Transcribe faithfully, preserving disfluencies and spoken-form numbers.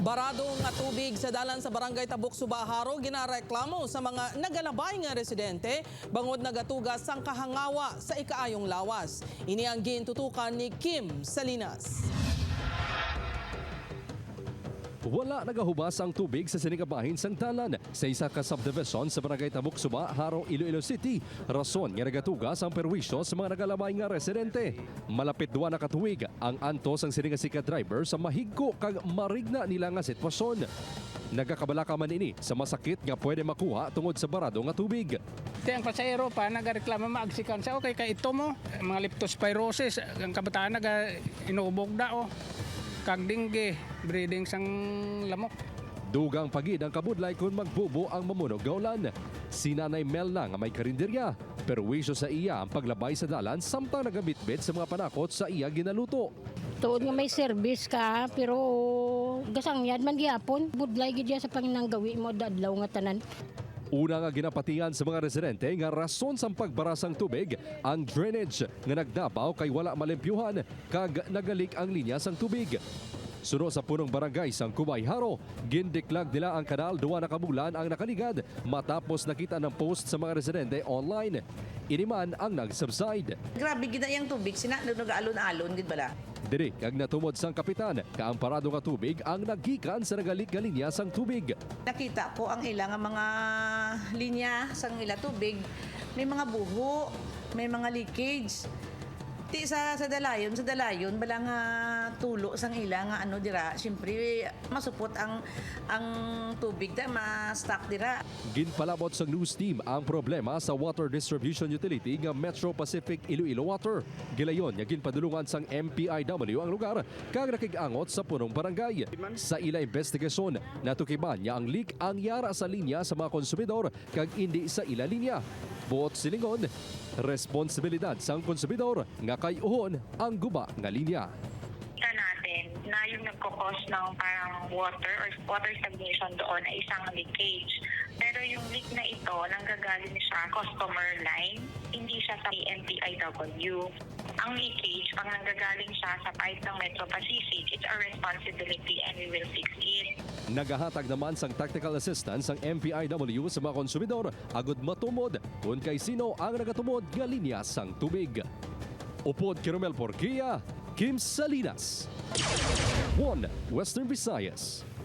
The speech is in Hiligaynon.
Barado nga tubig sa dalan sa Barangay Tabuk Suba, Jaro ginareklamo sa mga nagalabay nga residente bangod nagatuga sang kahangawa sa ikaayong lawas. Ini ang gintutukan ni Kim Salinas. Wala nagahubas ang tubig sa sini nga bahin sang dalan sa isa ka subdivision sa Barangay Tabuk Suba, Jaro, Iloilo City, rason nga nagatuga sang perwisyo sa mga nagalabay nga residente. Malapit duwa na ka tuig ang antos sang sini nga sikad driver sa mahigko kag marigna nila nga sitwasyon. Nagakabalaka man ini sa masakit nga pwede makuha tungod sa barado nga tubig. Ti ang pasahero pa nagareklamo, maagsikan siya, okay, kay ito mo, mga leptospirosis, ang kabataan naga inubog na, oh. Kag dengue, breeding sang lamok. Dugang pa gid ang kabudlay kon magbubo ang mamunog nga ulan. Si Nanay Mel na nga may karinderya, perwisyo sa iya ang paglabay sa dalan samtang nagabitbit sa mga panakot sa iya ginaluto. Tuod nga may service ka, pero gasangyad man gihapon. Budlay gid ya sa panginanggawi mo adlaw nga tanan. Una nga ginapatihan sa mga residente nga rason sang pagbara sang tubig ang drainage nga nagdabaw kay wala malimpyuhan kag nagalik ang linya sang tubig. Suno sa punong barangay sang Cubay, Jaro, gindiklag nila ang kanal duwa na ka bulan ang nakaligad matapos nakita ng post sa mga residente online. Ini man ang nag-subside. Grabe gid na iyang tubig, sina, nag-alon-alon gid bala. Diri kag natumod sang kapitan ka ang parado nga tubig ang naggikan sa nagalik nga linya sang tubig. Nakita ko ang ila nga mga linya sang ila tubig, may mga buho, may mga leakage. Ti sa, sa dalayon, sa dalayon, bala nga tulo sang ila nga ano dira, siyempre masupot ang, ang tubig ta ma-stuck dira. Ginpalabot sang news team ang problema sa water distribution utility nga Metro Pacific Iloilo Water. Gilayon nga ginpadulungan sang M P I W ang lugar kag nakig-angot sa punong barangay. Sa ila investigasyon, natukiban nga ang leak ang yara sa linya sa mga konsumidor kag indi sa ila linya. Buot silingon, responsibilidad sang konsumidor nga kay-uhon ang guba nga linya. Nakita natin na yung nagkakos ng parang water or water stagnation doon ay isang leakage. Pero yung leak na ito, nanggagaling siya customer line, hindi siya sa M P I W. Ang leakage, pag nanggagaling siya sa pipe ng Metro Pacific, it's our responsibility and we will fix it. Nagahatag naman sang technical assistance ang M P I W sa mga konsumidor agud matumod kon kay sino ang nagatumod nga linya sang tubig. Upod kay Romel Porquia, Kim Salinas, One Western Visayas.